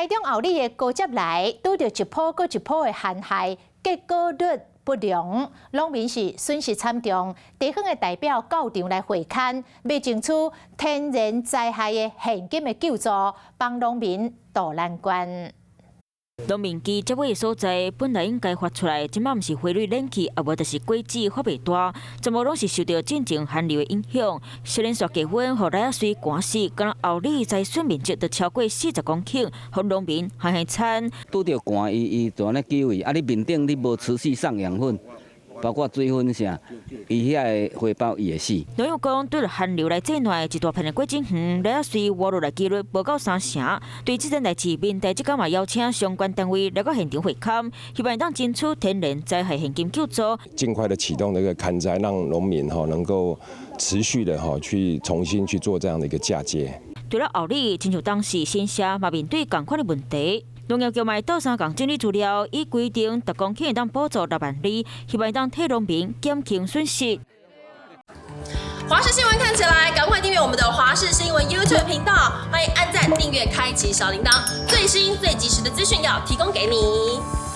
中後里的高接來拄著一波閣一波的旱害，結果率不良，農民是損失慘重。地方的代表到場來會勘，欲爭取天然災害的現金的救助，幫農民渡難關。農民機接尾的所在本來應該發出來，這馬毋是花蕊冷去，啊無就是果子發袂大，全部攏是受著進前寒流的影響。小連續低溫，予來仔水寒死，敢若后里災損面積就超過40公頃，予農民害害慘。拄著寒，伊伊就按呢機位，啊你面頂你無持續送養分，包括水分啥，伊遐个花苞伊會死。農友講，對寒流來這暖，一大片的果子園，來仔隨活落來幾率無夠三成。對這件代誌，民代這工嘛邀請相關單位來到現場會勘，希望當爭取天然災害現金救助。盡快的啟動這個勘災，讓農民哈能夠持續的哈去重新去做這樣的一個嫁接。除了後里，親像當時新社嘛面對仝款的問題。農業局嘛鬥相共整理資料，以規定逐公頃會當補助6萬里，希望當替農民減輕損失。華視新聞看起來，趕快訂閱我們的華視新聞 YouTube 頻道，歡迎按讚、訂閱、開啟小鈴鐺，最新最及時的資訊要提供給你。